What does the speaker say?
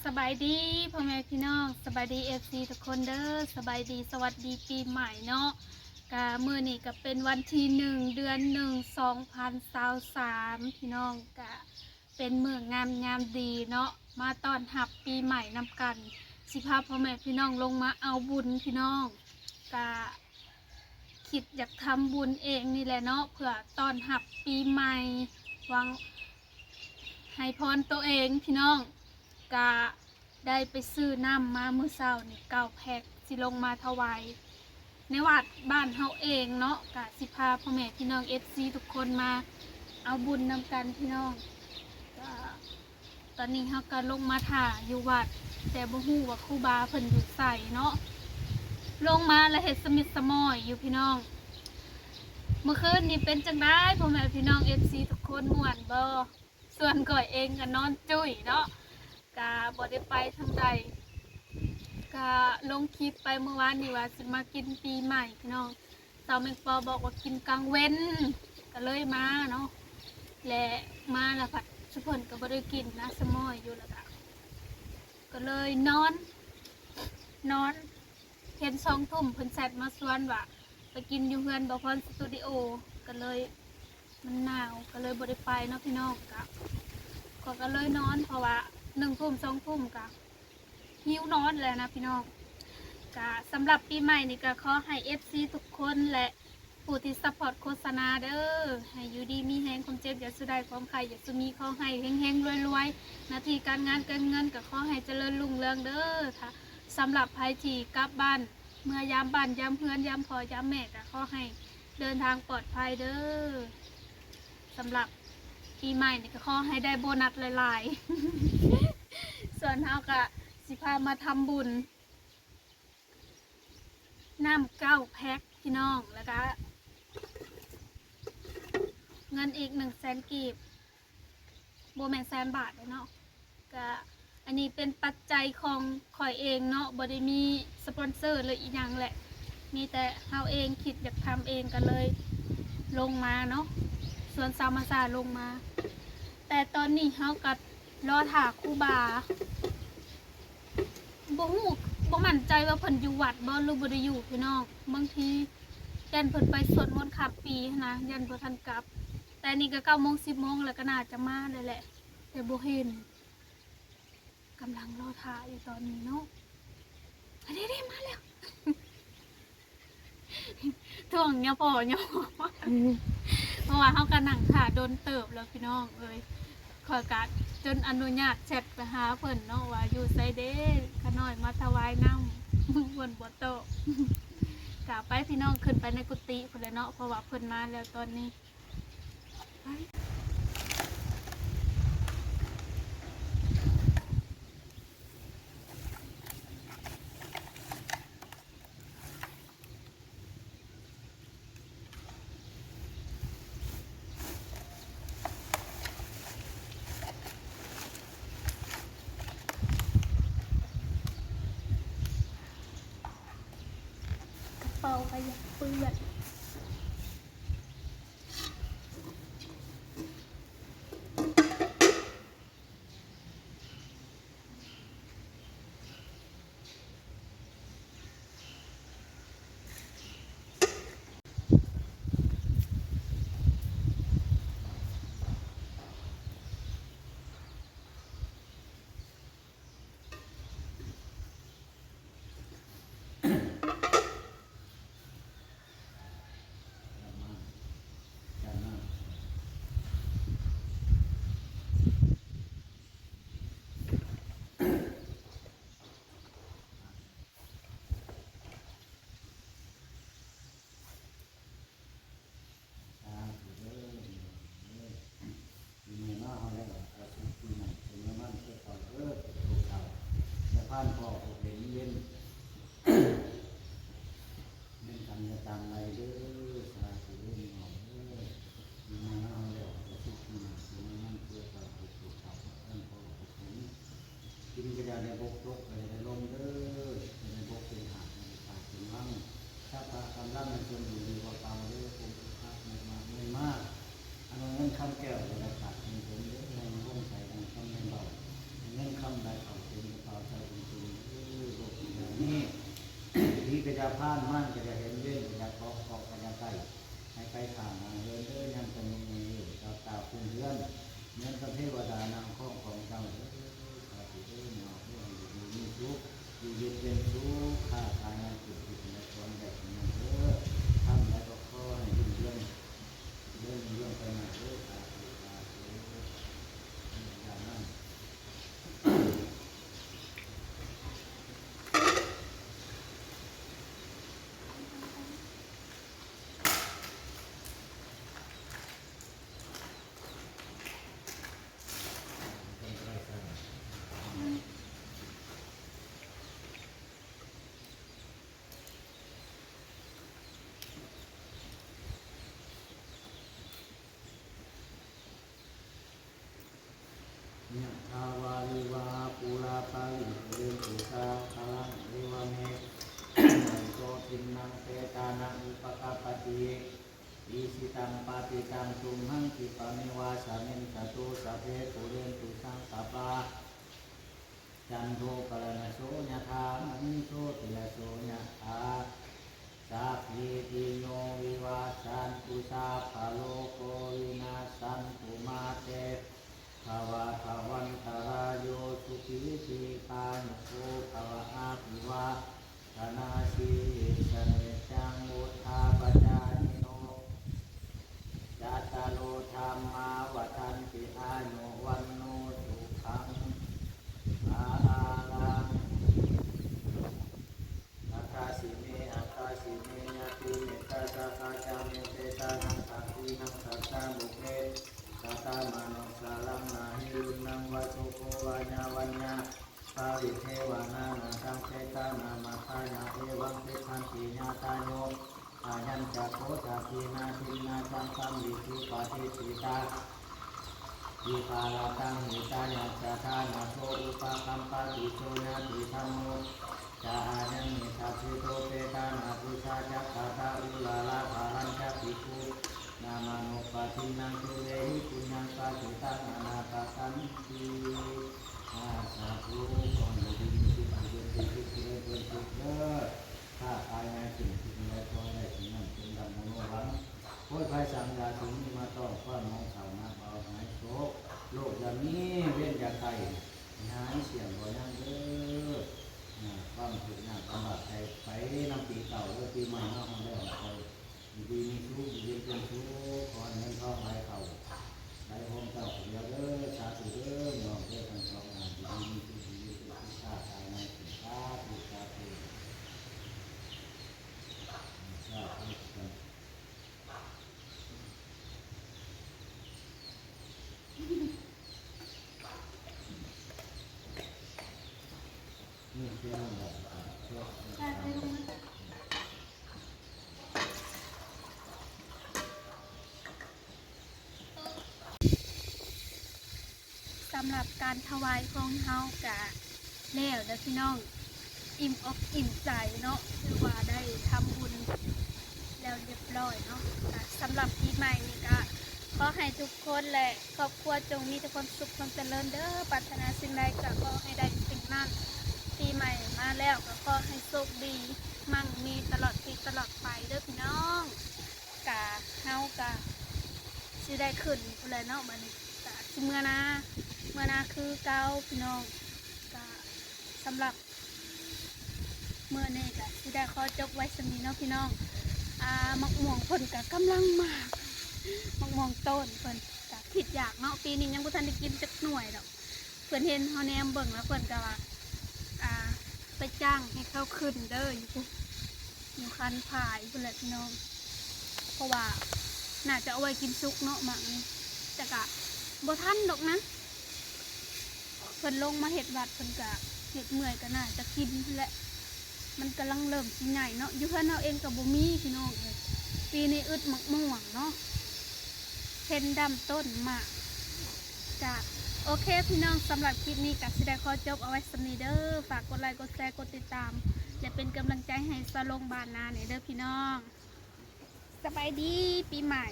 ສະບາຍດີພໍ່ແມ່ພີ່ນ້ອງ ສະບາຍດີເອັຟຊີທຸກຄົນເດີ ສະບາຍດີ ສະຫວັດດີປີໃໝ່ເນາະ. ກະມື້ນີ້ກະເປັນວັນທີໜຶ່ງ ເດືອນໜຶ່ງ ສອງພັນຊາວສາມ ພີ່ນ້ອງ ກະເປັນມື້ງາມຍາມດີເນາະ ມາຕ້ອນຮັບປີໃໝ່ນຳກັນ. ຊິພາພໍ່ແມ່ພີ່ນ້ອງລົງມາເອົາບຸນພີ່ນ້ອງ ກະ ຄິດຢາກທຳບຸນເອງນີ້ແຫຼະເນາະ ເພື່ອຕ້ອນຮັບປີໃໝ່ ຫວັງໃຫ້ພອນໂຕເອງພີ່ນ້ອງ. ກະໄດ້ໄປຊື້ນ້ຳມາມື້ເຊົ້ານີ້ເກົ້າແພັກ ຊິລົງມາຖວາຍໃນວັດບ້ານເຮົາເອງເນາະ. ກະຊິພາພໍ່ແມ່ພີ່ນ້ອງເອັຟຊີທຸກຄົນມາເອົາບຸນນຳກັນພີ່ນ້ອງ. ກະ ຕອນນີ້ເຮົາກໍລົງມາຖ້າຢູ່ວັດ ແຕ່ບໍ່ຮູ້ວ່າຄູບາເພິ່ນຢູ່ໃສເນາະ. ລົງມາແລ້ວເຮັດສະມິດສະໝ້ອຍຢູ່ພີ່ນ້ອງ. ມື້ຄືນນີ້ເປັນຈັ່ງໃດພໍ່ແມ່ພີ່ນ້ອງເອັຟຊີທຸກຄົນ ມ່ວນບໍ່? ສ່ວນຂ້ອຍເອງກໍນອນຈຸ້ຍເນາະ ກະບໍ່ໄດ້ໄປທາງໃດ. ກະລົງຄລິບໄປມື້ວານນີ້ວ່າຊິມາກິນປີໃໝ່ພີ່ນ້ອງ. ສາວແມງປອບອກວ່າກິນກາງເວັນ ກໍເລີຍມາເນາະ ແລະ ມາແລ້ວພັດຊຸເພິ່ນກໍບໍ່ໄດ້ກິນນະ ສະໝ້ອຍຢູ່ ແລ້ວກໍ ກໍເລີຍນອນ ນອນ ເຫັນສອງທຸ່ມເພິ່ນແຊັດມາຊວນວ່າໄປກິນຢູ່ເຮືອນບ່າວພອນສະຕູດິໂອ ກໍເລີຍ ມັນໜາວ ກໍເລີຍບໍ່ໄດ້ໄປເນາະພີ່ນ້ອງ. ກະ ຂ້ອຍກໍເລີຍນອນ ເພາະວ່າໜຶ່ງທຸ່ມ ສອງທຸ່ມກະ ຫິວນອນແລ້ວນະພີ່ນ້ອງ. ກະສຳລັບປີໃໝ່ນີ້ກະຂໍໃຫ້ເອັຟຊີທຸກຄົນ ແລະ ຜູ້ທີ່ຊັບພອດໂຄສະນາເດີ ໃຫ້ຢູ່ດີມີແຮງ ຄວາມເຈັບຢ່າສູ່ໄດ້ ຄວາມໄຂ້ຢ່າສູ່ມີ ຂໍໃຫ້ເຮັງໆລວຍໆ ໜ້າທີ່ການງານການເງິນກະຂໍໃຫ້ຈະເລີນຮຸ່ງເຮືອງເດີ. ຖ້າ ສຳລັບໃຜທີ່ກັບບ້ານ ເມືອຍາມບ້ານຍາມເຮືອນ ຍາມພໍ່ຍາມແມ່ ກະຂໍໃຫ້ເດີນທາງປອດໄພເດີ. ສຳລັບປີໃໝ່ນີ້ກໍຂໍໃຫ້ໄດ້ໂບນັດຫຼາຍໆ. ສ່ວນເຮົາກໍຊິພາມາທຳບຸນ ນ້ຳເກົ້າແພັກພີ່ນ້ອງ ແລ້ວກໍເງິນອີກໜຶ່ງແສນກີບ ບໍ່ແມ່ນແສນບາດເດ້ເນາະ. ກະອັນນີ້ເປັນປັດໄຈຂອງຂ້ອຍເອງເນາະ ບໍ່ໄດ້ມີສະປອນເຊີ ຫຼື ອີ່ຫຍັງແຫຼະ ມີແຕ່ເຮົາເອງຄິດຢາກທຳເອງ ກໍເລີຍລົງມາເນາະ ຊວນສາວມາຊາລົງມາ. ແຕ່ຕອນນີ້ເຮົາກໍລໍຖ້າຄູບາ ບໍ່ຮູ້ ບໍ່ໝັ້ນໃຈວ່າເພິ່ນຢູ່ວັດບໍ່ ຫຼື ບໍ່ໄດ້ຢູ່ພີ່ນ້ອງ. ບາງທີຢ້ານເພິ່ນໄປສວດມົນຂ້າມປີຫັ້ນນະ ຢ້ານບໍ່ທັນກັບ. ແຕ່ນີ້ກໍເກົ້າໂມງ ສິບໂມງແລ້ວ ກໍໜ້າຈະມາແລ້ວແຫຼະ ແຕ່ບໍ່ເຫັນ. ກຳລັງລໍຖ້າຢູ່ຕອນນີ້ເນາະ. ເດ້ໆ ມາແລ້ວ. ທ່ວງຍາພໍ່ຍາ ເພາະວ່າເຮົາກໍນັ່ງຖ້າດົນເຕີບແລ້ວພີ່ນ້ອງເອີຍ. ຂ້ອຍກະຈົນອະນຸຍາດແຊັດໄປຫາເພິ່ນເນາະ ວ່າຢູ່ໃສເດ້ ຂ້ານ້ອຍມາຖວາຍນ້ຳ ເພິ່ນບໍ່ຕອບ. ກະໄປພີ່ນ້ອງ ຂຶ້ນໄປໃນກຸຕິພຸ້ນແຫຼະເນາະ ເພາະວ່າເພິ່ນມາແລ້ວຕອນນີ້. ໄປ. ກະເປົາກະຢາກເປື້ອນ. ສາທຸເດີ ປີໃໝ່ມາຮອດແລ້ວ ກະສຸກປີໃໝ່ ເປັນເງິນມັນເກີດເຂົ້າເດີ ຜູ້ເຖົ້າ ຢ່າຜ່ານພໍ່ຜູ້ເປັນເວັນ ເວັນກຳຢ່າຕາມໄລ່ເດີ ສາທຸເດີ ພີ່ນ້ອງເອີຍ. ປີໃໝ່ມາຮອດແລ້ວ ກະສຸກປີໃໝ່ ເປັນເງິນມັນເກີດເຂົ້າ ຜູ້ເຖົ້າ ຢ່າຜ່ານພໍ່ຜູ້ເປັນ ກິນກະຢ່າໄດ້ບົກ ຕົກກະຢ່າໄດ້ລົມເດີ ຢ່າໄດ້ບົກເປັນຫາກ ຢ່າໄດ້ຂາດເປັນວັງ ຊັບພະກຳລັງໃຫ້ສົມບູນດີກວ່າເກົ່າເດີ ຄົງສຸຂະ ເງິນມາ ເງິນມາ ອັນວ່າເງິນຄຳແກ້ວ ຢ່າໄດ້ຂາດເປັນຜົນເດີ ໃຫ້ມັນລົງໃສດັ່ງຄຳແມ່ນເວົ້າ ໃຫ້ເງິນຄຳໄຫຼເຂົ້າເຕັມກະ ບ້ານມັນກໍຢາກເຫັນເວັນ ກໍຢາກເກາະ ເກາະກໍຢາກໄດ້ ໃຫ້ໄປສ້າງຫ້ອງເຮືອນເດີ ຍັງຕົນຍັງຢູ່ ເຈົ້າຕາວຂຶ້ນເຮືອນ ເໝືອນກັບເທວະດານາງຄອງຂອງເຈົ້າເດີ ສາທຸເດີ ເນາະ ເອີ ຢູ່ດີມີສຸກ ຢູ່ເຢັນເປັນສຸກ ຄ້າຂາຍງານກິນ ທີ່ເປັນໄດ້ຄວາມໄດ້ຄວາມງາມເດີ ທຳແລ້ວກໍຂໍໃຫ້ຮຸ່ງເຮືອງ ເລື່ອງເລື່ອງໄປໜ້າເດີ ສາທຸ ສາທຸ ອາຈານນຳ. ຍະຖາວາລິວະຫາປູລາ ປາລິປູເຣນຕິສາຄະລັງ ເອວະເມ ໂຕ ທິນນັງ ເປຕານັງ ອຸປະກັບປະຕິ ອິຊິຕັງ ປະຕິຕັງ ຕຸມຫັງ ຂິປະເມວະ ສະມິຊຊະຕຸ ສັບເພ ປູເຣນຕຸ ສັງກະປາ ຈັນໂທ ປະລະນະໂສ ຍະຖາ ມະນີ ໂຊຕິລະໂສ ຍະຖາ ສັບພີຕິໂຍ ວິວັດສັນຕຸ ສັບພະໂລໂກ ວິນັດສັນຕຸ ມາເຕ ພະວັດຕະວັນຕະລາຍໂຍ ສຸຂີ ທີຄາຍຸໂກ ພະວະ ອາພິວາທະນາສີລິສະເນດຈັງ ວຸດທາປະຈາຍິໂນ ຈັດຕາໂລ ທຳມາ ວັດທັນຕິ ອາຍຸ ວັນໂນ ສຸຂັງ ພະລັງ ອາກາຊິເມ ອາກາຊິເມ ຍະຕິ ເມຕຕາ ສາກາ ຈາເມ ເຕສາ ນັງ ສັກຄີ ນັງ ສັດສາ ບຸບເພ ສະຕາມະນຸສາລັງ ນາຫິ ລຸນນັງ ວະສຸໂກ ວາຍາວັນຍາ ປະລິເທວະ ນານາທັງ ເພຕານາມະທາຍະ ເອວັງ ຕິດຖັນຕິ ຍະຖາໂຍ ອາຍັນຈະ ໂຄ ທັກຂິ ນາທິນນາ ສັງຄຳ ວິທິ ປະຕິດຖິຕາ ວິພາລະຕັງ ຫິຕາຍະ ສະຖານະໂສ ອຸປະຄຳປະຕິ ໂສຍະຕິ ທຳໂມ ຈາ ອາຍັງ ນິທັດສິໂຕ ເປຕານາ ປຸຊາ ຈັກຂະຕາ ອຸລາລາ ພາລັນຈະ ພິກຂຸ ນາມະນຸປະທິນນັງ ທຸເລຫິ ປຸນຍັງ ປະສິຕັງ ອະນາປະກັນຕິ ອາ ສາທຸ ຂໍໃຫ້ຢູ່ດີມີສຸກ ຢູ່ເຢັນເປັນສຸກ ເຈະເລີນເພີ່ມສຸກເດີ ຄ້າຂາຍງ່າຍຂຶ້ນ ຄິດສິ່ງໃດຂໍໃຫ້ໄດ້ ສິ່ງນັ້ນ ສົມດັ່ງມະໂນຫວັງ ໂພດໄພສັງ ຢ່າຈົ່ງມີມາຕ້ອງ ຄວາມເໝົາເສົ້າ ໜັກເບົາ ຫາຍໂສກ ໂລກຢ່າມີ ເວັນຢ່າໄຂ້ ໃຫ້ຫາຍ ສ່ຽງບໍ່ຍັງເດີ ອາ ຄວາມທຸກຍາກລຳບາກໃຈ ໄປນຳປີເກົ່າເດີ ປີໃໝ່ມາຮອດແລ້ວ ຂໍໃຫ້ ຢູ່ດີມີສຸກ ຢູ່ເຢັນເປັນສຸກ ຂໍໃຫ້ເງິນທອງໄຫຼເຂົ້າໄຫຼໂຮມເຈົ້າຜູ້ດຽວເດີ ສາທຸເດີ ນ້ອງເດີ ທັງສອງທ່ານ ຢູ່ດີມີສຸກ ຢູ່ເຢັນເປັນສຸກ ຄ້າຂາຍງ່າຍຂຶ້ນ ສາທຸ ສາທຸ ສາທຸ ນີ້ເປັນແບບ ສຳລັບການຖວາຍຂອງເຮົາກະແລ້ວເດີພີ່ນ້ອງ ອີ່ມອົກອີ່ມໃຈເນາະ ຖືວ່າໄດ້ທຳບຸນແລ້ວຮຽບຮ້ອຍເນາະ. ກະສຳລັບປີໃໝ່ນີ້ກະຂໍໃຫ້ທຸກຄົນ ແລະ ຄອບຄົວຈົ່ງມີແຕ່ຄວາມສຸກຄວາມຈະເລີນເດີ ປາດຖະໜາສິ່ງໃດກະຂໍໃຫ້ໄດ້ສິ່ງນັ້ນ. ປີໃໝ່ມາແລ້ວກະຂໍໃຫ້ໂຊກດີ ໝັ້ງມີຕະຫຼອດປີຕະຫຼອດໄປເດີພີ່ນ້ອງ. ກະ ເຮົາກະຊິໄດ້ຂຶ້ນພຸ້ນແຫຼະເນາະ ບາດນີ້ກະຊິເມືອນາ ເມືອນາຄືເກົ່າພີ່ນ້ອງ. ກະສຳລັບມື້ນີ້ກະຊິໄດ້ຂໍຈົບໄວ້ສ່ຳນີ້ເນາະພີ່ນ້ອງ. ອາ ໝາກມ່ວງເພິ່ນກະກຳລັງໝາກ ໝາກມ່ວງຕົ້ນເພິ່ນກະຄິດຢາກເນາະ ປີນີ້ຍັງບໍ່ທັນໄດ້ກິນຈັກໜ່ວຍດອກ. ເພິ່ນເຫັນເຮົາແນມເບິ່ງແລ້ວເພິ່ນກະວ່າ ອາ ໄປຈ້າງໃຫ້ເຂົາຂຶ້ນເດີ ຢູ່ພຸ້ນ ຢູ່ຄັນພາຍພຸ້ນແຫຼະພີ່ນ້ອງ ເພາະວ່າໜ້າຈະເອົາໄວ້ກິນສຸກເນາະໝາກນີ້ ແຕ່ກະບໍ່ທັນດອກນະ. ເພິ່ນລົງມາເຮັດວັດ ເພິ່ນກະເຮັດເມື່ອຍ ກະໜ້າຈະກິນພຸ້ນແຫຼະ ມັນກຳລັງເລີ່ມຊິໃຫຍ່ເນາະ. ຢູ່ເຮືອນເຮົາເອງກະບໍ່ມີພີ່ນ້ອງເອີຍ ປີນີ້ອຶດໝາກມ່ວງເນາະ ເຫັນດຳຕົ້ນໝາກ. ກະໂອເຄພີ່ນ້ອງ ສຳລັບຄລິບນີ້ກະຊິໄດ້ຂໍຈົບເອົາໄວ້ສ່ຳນີ້ເດີ. ຝາກກົດໄລ ກົດແຊ ກົດຕິດຕາມ ແລະ ເປັນກຳລັງໃຈໃຫ້ສາວລົງບ້ານນາແດ່ເດີພີ່ນ້ອງ. ສະບາຍດີປີໃໝ່.